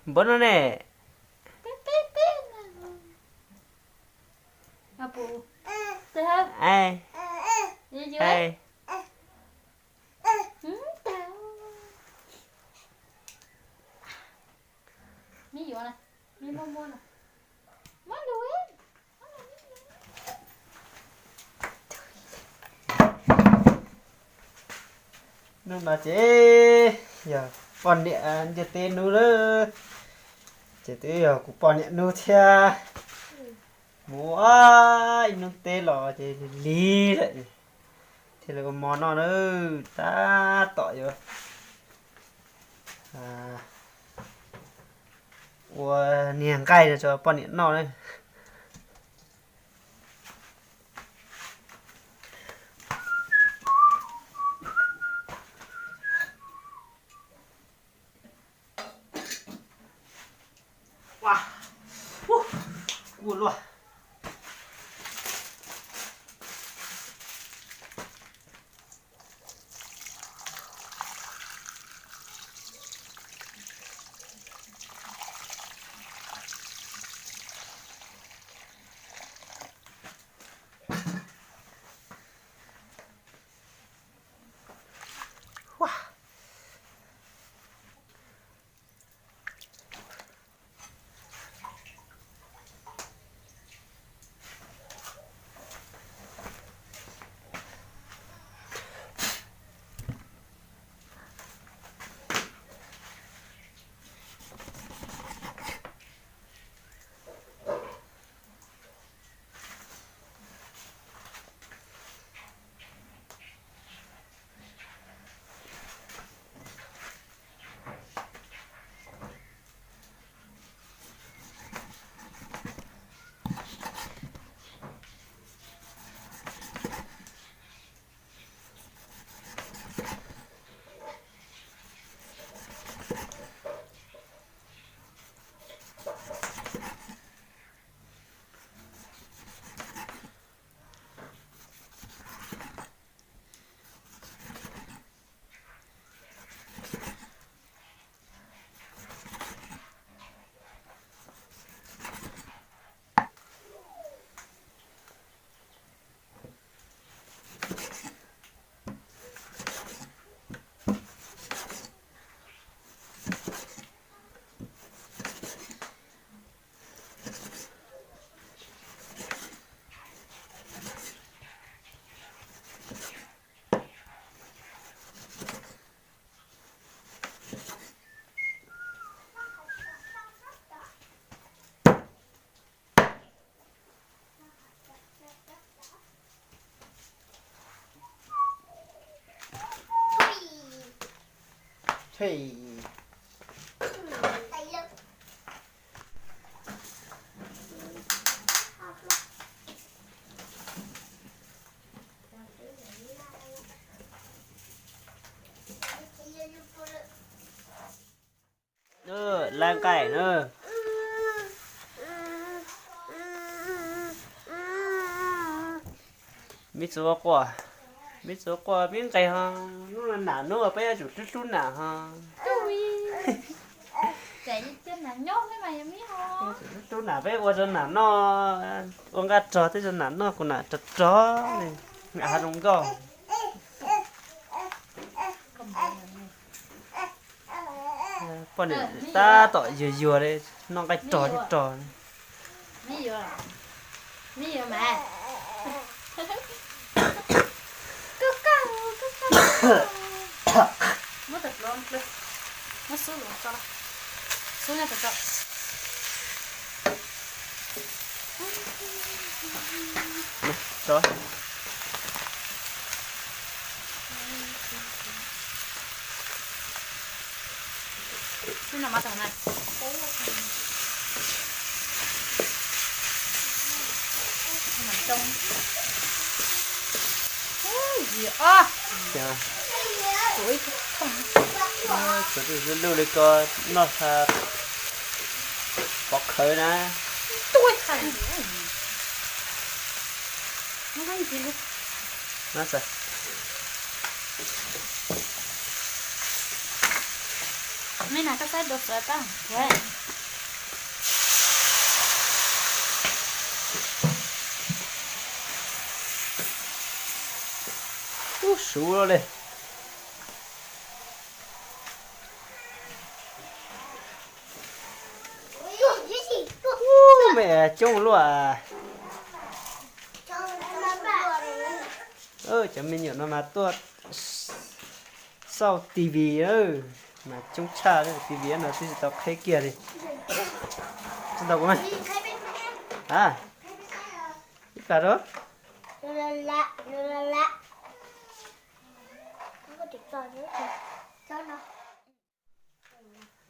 Npaum no ne. Hnub no ces yog poj niam ntiaj teb hnub lawm, ces twb yog kuv poj niam hnub thiab. Mus ua ib hnub teb los ces lig lawm, thiaj li ua mov noj na. Tab tom yuav ua niag nqaij no rau poj niam noj na. Lab nqaij na. Me txwv quaj, me txwv quaj me nqes ho, hnub no nam hnub peb yuav tsum hlub hlub nam ho. Hlub hlub nam peb ua rau nam noj, ua nqaij rog thiab rau nam noj, kuv nam rog rog li, nam hav zoov nkauj. Poj niam tab tom yuag yuag li, noj nqaij rog thiab rog. Luj li ko noj pov khawv na. Mej na koj saib dua fawm tau. Ub, suv lawm. Ub, mej coob luaj. Cov me nyuam no mas tuaj xauj T V mas coob tshaj, T V no twb tsis tau qheb kiag li. Tsis tau kuv a, ib plag rau.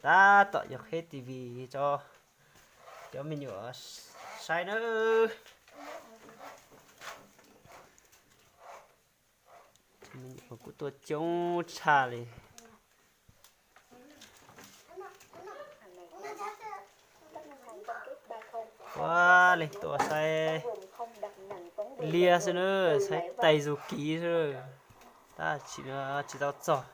Tab tom yuav qheb T V rau cov me nyuam saib nawb. Me nyuam kuj tuaj coob tshaj li. Ua, leej tuaj saib liab xwb na, saib tais zus kiv xwb, tab sis tsis tau txog.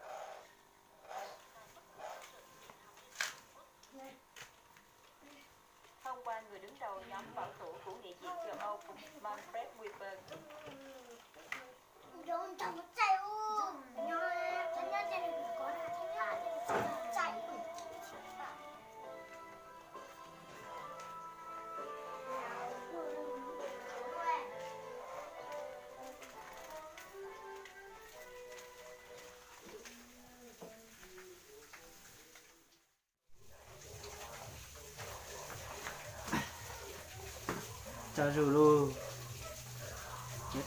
Tsaug zog lauj,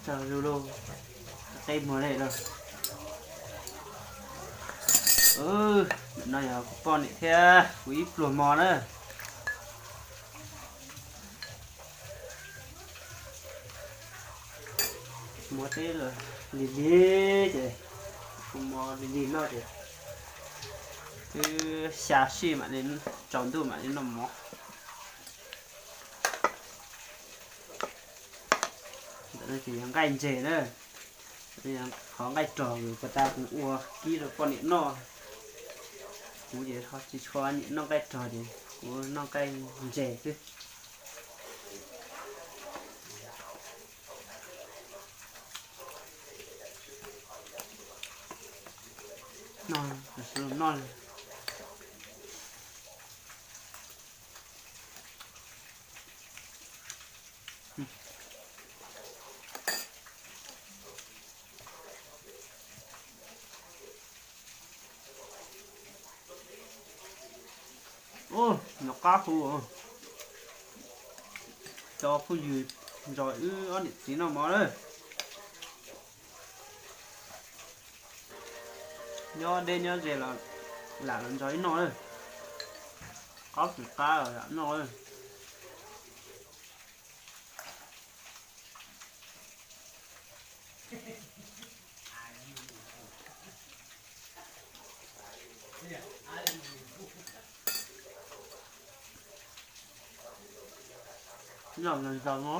tsaug zog lauj, qeb muag li lauj. Nim no yog kuv poj niam thiab kuv ib pluag mov na. Muab teb lig lig ces, kuv mov lig lig noj ces twb xya sij mam li, tsaus ntuj mam li noj mov. Ntawm no ces yog nqaij ntses na, qhov nqaij rog uas puag ta kuv ua kib rau poj niam noj. Kuv ces ho tsis tshua nyiam noj nqaij rog ces kuv noj nqaij ntses xwb. Noj, noj. Ub, nov qab hu, cov phooj ywg, nrog wb ob niam txiv noj mov lawm. Nyob deb nyob ze los lam los nrog wb noj lawm. Qaub tus qab los lam noj lawm. Noj los nrog no.